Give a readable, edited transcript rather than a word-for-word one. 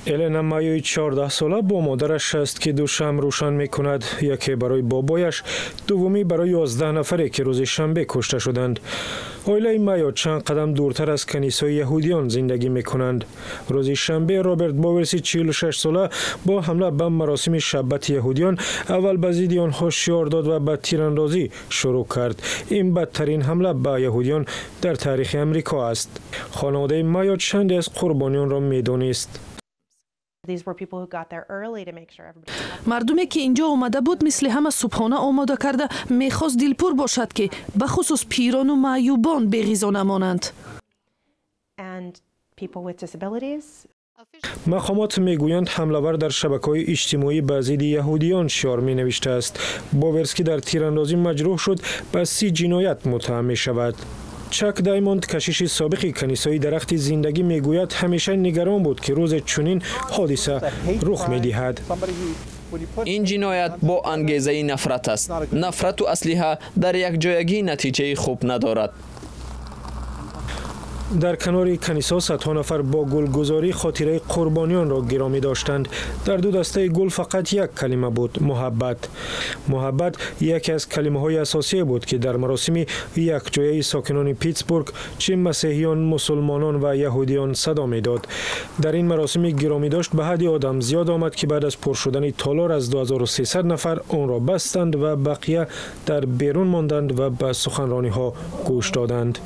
Элена Майои 14-сола бо модараш аст, ки ду шамъ рӯшан мекунад: яке барои бобояш, дуввумӣ барои 11 нафаре, ки рӯзи шанбе кушта шуданд. Оилаи Майо чанд қадам дуртар аз канисои яҳудиён зиндагӣ мекунанд. Рӯзи шанбе Роберт Боверси 46-сола бо ҳамла ба маросими шаббати яҳудиён аввал ба зидди онҳо шиор дод ва ба тирандозӣ шурӯъ кард. Ин бадтарин ҳамла ба яҳудиён дар таърихи Амрико аст. Хонаводаи Майо чанде аз қурбониёнро медонист. Мардуме, ки инҷо омада буд, мисли ҳама субҳона омода карда, мехост дилпур бошад, ки бахусус пирону маъюбон беғизо намонанд. Мақомот мегӯянд, ҳамлавар дар шабакаҳои иҷтимоӣ ба зидди яҳудиён шиор менавиштааст. Боверс, ки дар тирандозӣ маҷрӯҳ шуд, ба 30 ҷиноят муттаҳам мешавад. Чак Даймонд, кашиши собиқи канисои дарахти зиндагӣ, мегӯяд, ҳамеша нигарон буд, ки рӯзе чунин ҳодиса рух медиҳад. Ин ҷиноят бо ангезаи нафрат аст. Нафрату аслиҳа дар якҷоягӣ натиҷаи хуб надорад. Дар канори канисо садҳо нафар бо гулгузорӣ хотираи қурбониёнро гиромӣ доштанд. Дар ду дастаи гул фақат як калима буд: муҳаббат. Муҳаббат яке аз калимаҳои асосие буд, ки дар маросими якҷояи сокинони Питсбург, чи масеҳиён, мусулмонон ва яҳудиён, садо медод. Дар ин маросими гиромидошт ба ҳадди одам зиёд омад, ки баъд аз пур шудани толор аз 2300 нафар онро бастанд ва бақия дар берун монданд ва ба суханрониҳо гӯш доданд.